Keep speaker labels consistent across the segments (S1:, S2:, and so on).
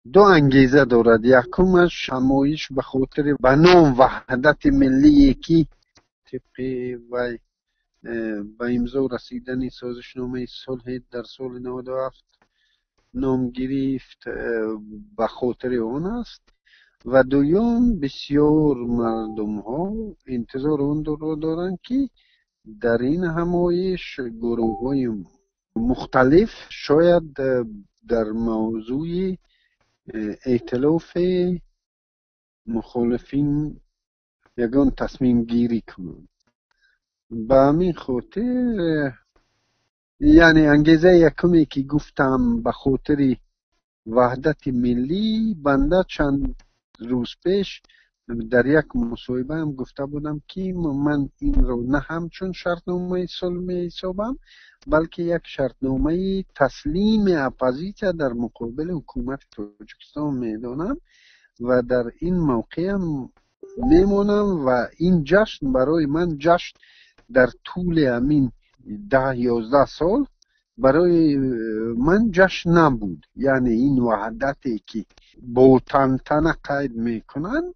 S1: Ду ангеза дорад. Якумаш, ҳамоиш ба хотири ба ном ваҳдати миллие, ки тибқи вай ба имзо расидани созишномаи сулҳ дар соли 97 ном гирифт, ба хотири он аст. Ва дуюм, бисёр мардумҳо интизори онро доранд, ки дар ин ҳамоиш гурӯҳҳои мухталиф шояд дар мавзӯи эътилофи мухолифин ягон тасмимгирӣ кунанд. Ба ҳамин хотир, яъне ангезаи якуме, ки гуфтам, ба хотири ваҳдати миллӣ, банда чанд рӯз пеш дар як мусоҳибаам гуфта будам, ки ман инро на ҳамчун шартномаи сулҳ меҳисобам, балки як шартномаи таслими оппозитсия дар муқобили ҳукумати Тоҷикистон медонам ва дар ин мавқеам мемонам. Ва ин ҷашн барои ман, ҷашн дар тӯли ҳамин 10-11 сол барои ман ҷашн набуд. Яъне ин ваҳдате, ки бо тантана қайд мекунанд,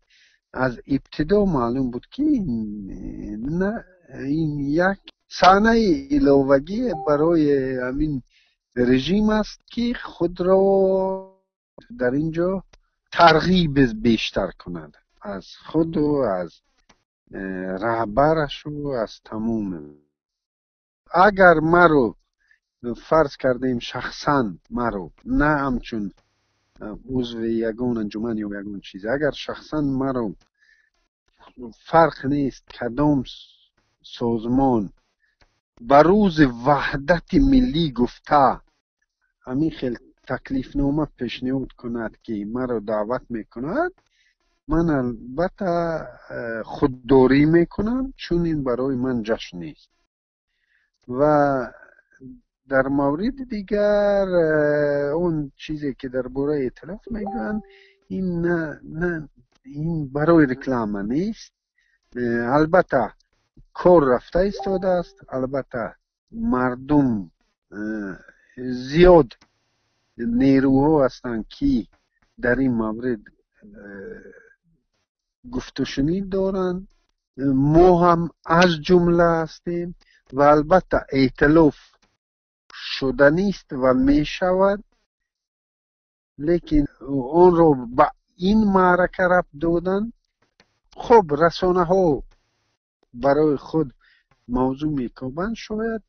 S1: аз ибтидо маълум буд, ки ин як саҳнаи иловагӣ барои ҳамин режим аст, ки худро дар ин ҷо тарғиб бештар кунад аз худу аз раҳбарашу аз тамом. Агар маро фарз кардем, шахсан маро, на ҳамчун узви ягон анҷуман ё ягон чиз, агар шахсан маро, фарқ нест кадом созмон, ба рӯзи ваҳдати миллӣ гуфта ҳамин хел таклифнома пешниҳод кунад, ки маро даъват мекунад, ман албатта худдорӣ мекунам, чун ин барои ман ҷашн нест. Ва дар мавриди дигар, он чизе, ки дар бораи эътилоф мегӯянд, ин на ин барои реклама нест. Албатта, кор рафта истодааст, албатта, мардум, зиёд нерӯҳо ҳастанд, ки дар ин маврид гуфтушунид доранд, мо ҳам аз ҷумла ҳастем. Ва албатта эътилоф шуданист ва мешавад, лекин онро ба ин маърака рабт додан, хуб, расонаҳо барои худ мавзӯъ мекобанд шояд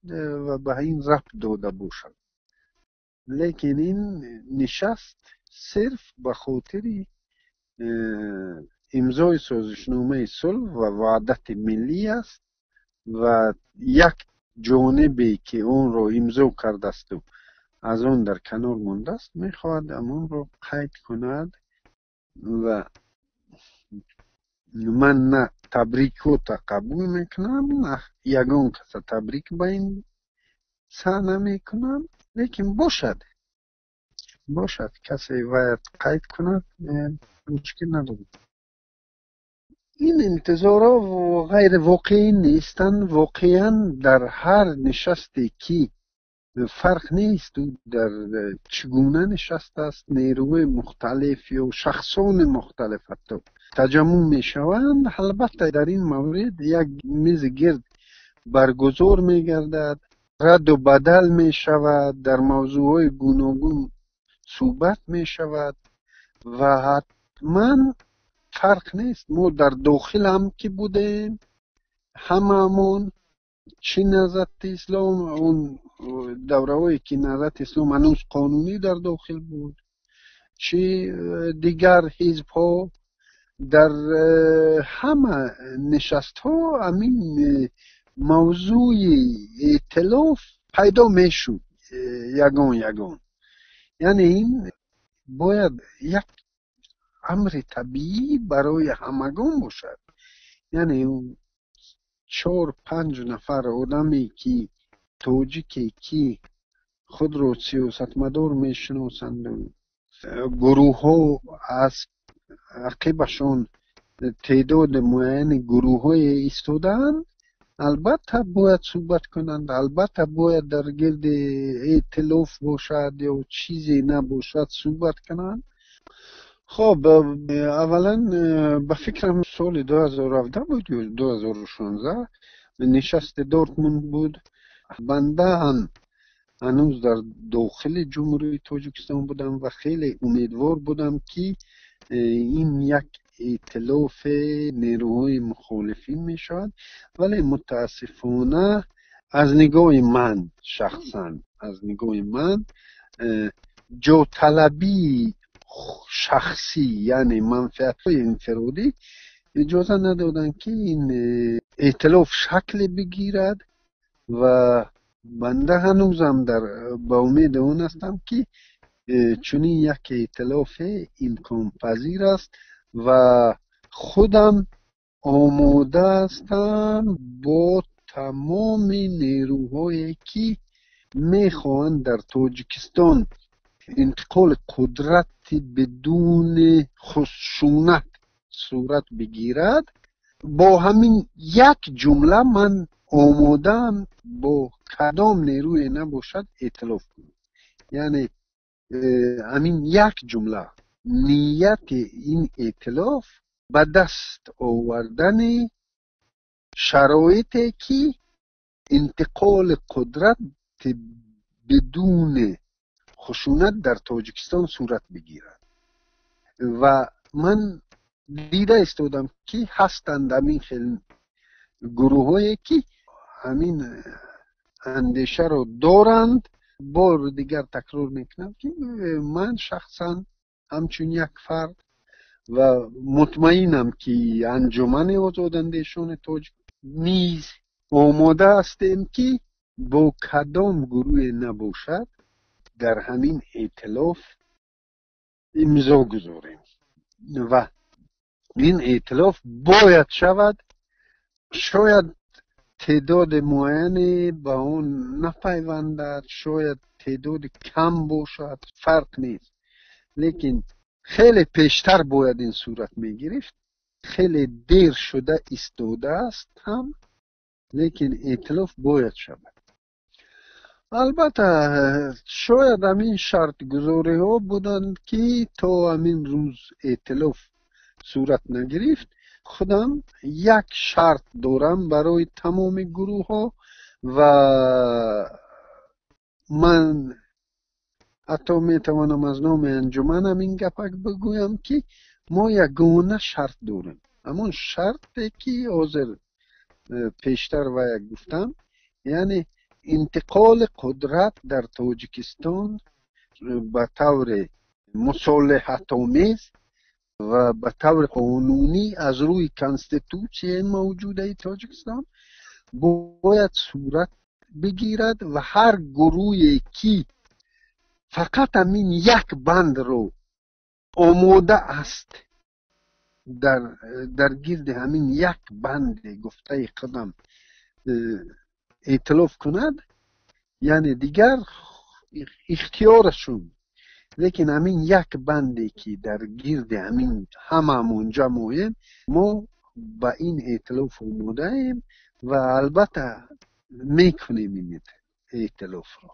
S1: ва ба ин рабт дода бошад, лекин ин нишаст сирф ба хотири имзои созишномаи сулҳ ва ваҳдати миллӣ аст ва як ҷонибе, ки онро имзо кардасту аз он дар канор мондааст, мехоҳад ҳамонро қайд кунад. Ва ман на табрикота қабул мекунам, на ягон каса табрик ба ин саҳна мекунам, лекин бошад, касе бояд қайд кунад, мушкил надорам. Ин интизорҳо ғайривоқеӣ нестанд. Воқеан дар ҳар нишасте, ки фарқ нест дар чӣ гуна нишаст аст, нерӯҳои мухталиф ё шахсони мухталиф ҳатто таҷаммӯъ мешаванд, албатта дар ин маврид як мизи гирд баргузор мегардад, радду бадал мешавад, дар мавзӯъҳои гуногун суҳбат мешавад. Ва ҳатман фарқ нест, мо дар дохил ҳам ки будем ҳамаамон, чӣ Наҳзати Ислом, он давраҳое, ки Наҳзати Ислом ҳанӯз қонунӣ дар дохил буд, чӣ дигар ҳизбҳо, дар ҳама нишастҳо ҳамин мавзӯи эътилоф пайдо мешуд ягон ягон. Яъне ин бояд як амри табиӣ барои ҳамагон бошад. Яъне чор панҷ нафар одаме, ки тоҷике, ки худро сиёсатмадор мешиносанду гурӯҳҳо аз ақибашон теъдоди муайяни гурӯҳҳое истодаанд, албатта бояд суҳбат кунанд, албатта бояд дар гирди эътилоф бошад ё чизе набошад суҳбат кунанд. Хуб, аввалан ба фикрам соли 2017 буд ё 2016 нишасти Дортмунд буд. Банда ҳам ҳанӯз дар дохили Ҷумҳурии Тоҷикистон будам ва хеле умедвор будам, ки ин як эътилофи нерӯҳои мухолифин мешавад, вале мутаассифона аз нигоҳи ман, шахсан аз нигоҳи ман, ҷоталабии шахсӣ, яъне манфиатҳои инфиродӣ иҷоза надоданд, ки ин эътилоф шакле бигирад ва банда ҳанӯзам ба умеди он ҳастам, ки чунин як эътилофе имконпазир аст ва худам омода ҳастам бо тамоми нерӯҳое, ки мехоҳанд дар Тоҷикистон интиқоли қудрати бидуни хушунат сурат бигирад. Бо ҳамин як ҷумла ман омодаам бо кадом нерӯе набошад эътилоф кунам. Яъне ҳамин як ҷумла нияти ин эътилоф ба даст овардани шароите, ки интиқоли қудрати бидуни хушунат дар Тоҷикистон сурат бигирад. Ва ман дида истодам, ки ҳастанд ҳамин хел гурӯҳҳое, ки ҳамин андешаро доранд. Бор дигар такрор мекунам, ки ман шахсан ҳамчун як фард ва мутмаинам, ки Анҷумани озодандешони тоҷик низ омода ҳастем, ки бо кадом гурӯҳе набошад дар ҳамин эътилоф имзо гузорем ва ин эътилоф бояд шавад. Шояд теъдоди муайяне ба он напайвандад, шояд теъдоди кам бошад, фарқ нест, лекин хеле пештар бояд ин сурат мегирифт. Хеле дер шуда истодааст ҳам, лекин эътилоф бояд шавад. Албатта, шояд ҳамин шартгузориҳо буданд, ки то ҳамин рӯз эътилоф сурат нагирифт. Худам як шарт дорам барои тамоми гурӯҳҳо ва ман ҳатто метавонам аз номи анҷуманам ин гапак бигӯям, ки мо ягона шарт дорем. Ҳамон шарте, ки ҳозир пештар вая гуфтам, яъне интиқоли қудрат дар Тоҷикистон ба таври мусолиҳатомез ва ба таври қонунӣ аз рӯи конститутсияи мавҷудаи Тоҷикистон бояд сурат бигирад ва ҳар гурӯҳе, ки фақат ҳамин як бандро омода аст дар гирди ҳамин як банди гуфтаи худам эътилоф кунад, яъне дигар ихтиёрашон, лекин ҳамин як банде, ки дар гирди ҳамин ҳамамон ҷамъ оем, мо ба ин эътилоф омодаем ва албатта мекунем ин эътилофро.